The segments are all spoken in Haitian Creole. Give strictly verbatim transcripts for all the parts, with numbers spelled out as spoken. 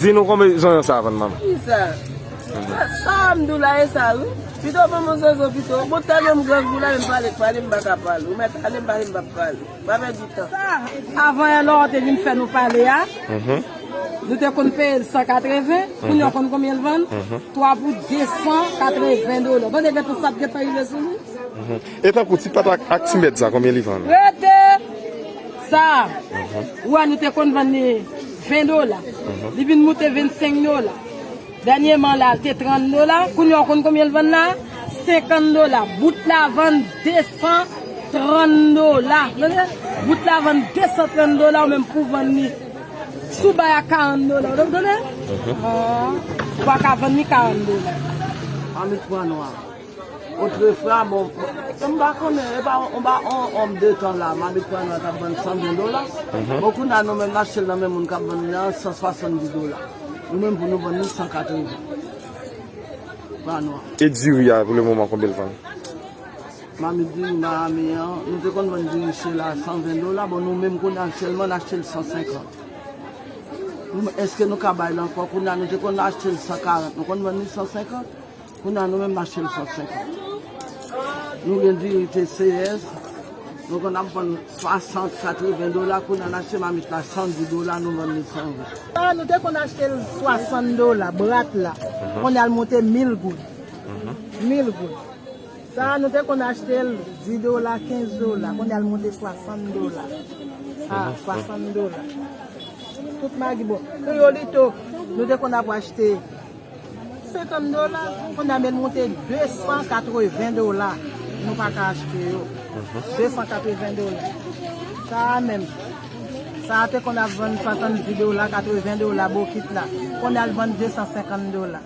Di nou konbyen zonyon sa a vann, manman? Kisa? Sa, sa a m di w la, e sa, wi. Pito ban m yon zozo, pito. Bon, tèlman m grangou la, menm pale k pale, m pa ka pale. Ou mèt ale, m pale, m p ap pale. Pa pèdi tan. Sa, avan yè lè w te vin fè nou pale a, nou te konn peye l san katreven, kounye a w konn konbyen l vann? Twa pou de san katreven dola. Tande gentan sa t gentan rive sou nou. E tankou ti pat ak, ak ti mèt sa, konbyen li vann? Rete! Sa, ou wè nou te konn vann li ven dola. Li vin moute vennsenk dola. Dènyèman la, l te trant dola. Kounye a w konn konbyen l vann la? Senkant dola. Bout la vann de san trant dola. Tande? Bout la vann de san trant dola, ou menm pou vann li sou bay a karant dola. Ou tande? Ah, ou pa ka vann li karant dola. Ann pran nwa. Otrefwa, bon, m pa konnen, e pa, m pa on òm de tan la, m abit pran nan k ap vann san ven dola. Bon, kounye a nou menm n achte l nan men moun k ap vann li an san swasanndis dola. Nou menm pou nou vann li san katreven. Pran nwa. E diri a, pou le moman, konbyen l vann? Mamit diri Miami an, nou te konn vann diri Shell la san ven dola, bon, nou menm kounye a aktyèlman n achte l san senkant. Nou, èske nou ka bay l ankò? Kounye a nou te konn achte l san karant, nou konn vann li san senkant. Kounye a nou menm n achte l san senkant. Nou gen diri T C S, nou konn ap vann swasant, katreven dola, kounye a n achte mamit la san dis dola, nou vann li san ven. Sa, nou te konn achte l swasant dola, brat la. Kounye a l monte mil goud. Mil goud. Sa, nou te konn achte l dis dola, kenz dola, kounye a l monte swasant dola. Ah, swasant dola. Tout magi bon. Kriyolito, nou te konn ap achte senkant dola, kounye a men l monte de san katreven dola. Nou pa ka achte yo. De san katreven dola. Sa a menm. Sa a te konn ap vann swasanndis dola, katreven dola, bokit la. Kounye a l vann de san senkant dola.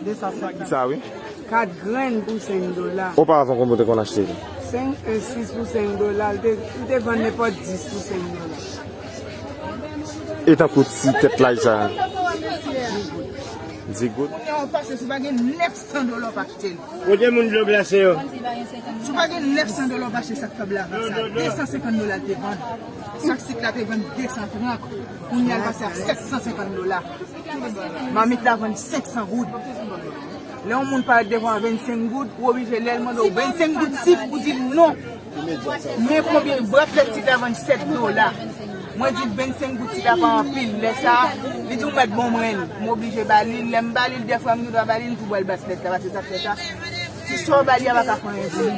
De san senkant. Sa, wi. Kat grenn pou senk dola. Oparavan, konbyen w te konn achte li? Senk, e, sis pou senk dola. L te, li te vann nenpòt dis pou senk dola. E tankou ti tèt lay sa a? Dis goud. Kounye a w pase, si w pa gen nèf san dola, w pa achte l. Kote moun dlo glase yo? Si w pa gen nèf san dola, w pa achte sak fab la avèk sa. De san senkant dola l te vann. Sak sik la te vann de san trant. Kounye a l pase a sèt san senkant dola. Mamit la vann senk san goud. Lè yon moun parèt devan w a vennsenk goud, ou oblije lè l mande w vennsenk goud sik, ou di l non. Men konbyen bwat lèt sik la vann sèt dola. Mwen di l vennsenk goud sik la pa anpil. Lè sa a, li di w mèt ban m rent. M oblije ba li l. Lè m ba li l, dèfwa m gen dwa ba li l pou bwè l bat lèt la, paske sa k fè sa. Ti sa w ba li a pa ka fè anyen pou li.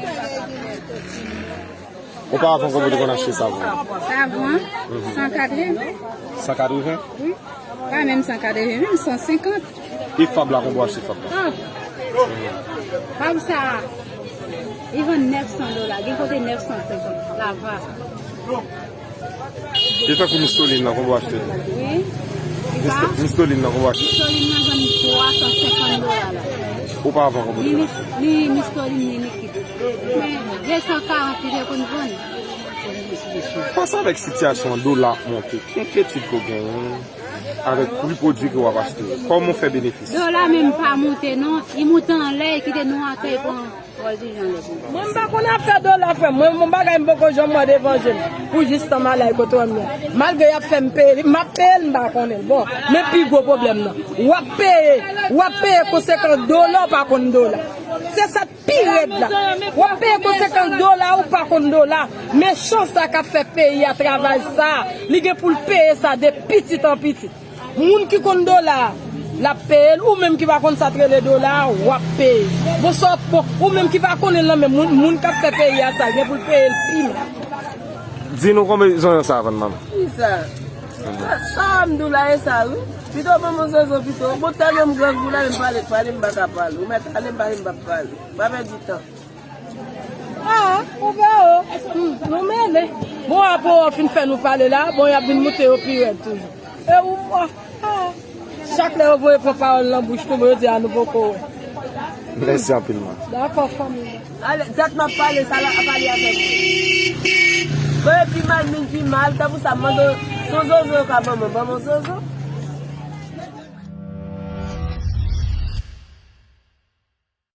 Oparavan, konbyen w te konn achte savon? Savon an, san katreven. San katreven? Wi. Pa menm san katreven, menm san senkant. E fab la, konbyen w achte fab la? Ah. Fab sa a, li vann nèf san dola, gen kote nèf san senkant, lava. E tankou mistolin nan, konbyen w achte l? Wi. Misto-, mistolin nan, konbyen w achte l? Mistolin nan vann twa san senkant dola la. Oparavan, konbyen w te vann? Li, li mistolin, li likid. Men de san karant li te konn vann. Fas avèk sitiyasyon an, dola ap monte, ki enkyetid ke w genyen avèk pri pwodui ke w ap achte yo? Kòman w fè benefis? Dola menm pa monte non, li monte anlè, li kite nou atè, li pran vòltij anlè pou nou. Mwen m pa konn afè dola, frè m. Mwen, yon bagay m poko janm wè devan je m. Pou jis tan malay kote w wè m nan. Malgre y ap fè m peye li, m ap peye l, m pa konnen l. Bon, men pi gwo pwoblèm nan. W ap peye, w ap peye konsekans dola, w pa konn dola. Se sa pi rèd la. W ap peye konsekans dola, ou pa konn dola. Mechan sa k ap fè peyi a travay sa, li gen pou l peye sa de pitit an pitit. Moun ki konn dola, l ap peye l. Ou menm ki pa konn sa t rele dola, w ap peye. Bon, sa w ap, bon, ou menm ki pa konnen l nan men moun, moun k ap fè peyi a sa, gen pou l peye l pi mal. Di nou konbyen zonyon sa a vann, manman? Kisa? Sa, sa a m di w la, e sa, wi. Pito ban m yon zozo, pito. Bon, tèlman m grangou la, menm pale k pale, m pa ka pale. Ou mèt ale, m pale, m p ap pale. Pa pèdi tan. Ah, ou vè o. Hmm, nou mele. Bon, apre w fin fè nou pale la, bon, y ap vin moute yo pi rèd toujou. E ou, ah, ah. Chak lè yo voye pran pawòl nan bouch nou, bon, yo di a nou poko wè. Mèsi anpil, man. Dakò, fanmi. Ale, dat m ap pale, sa la, pale avèk ou. Bon, e pi mal, min pi mal, tankou sa, m mande, se yon zozo yo ka ban mwen, ban mwen zozo.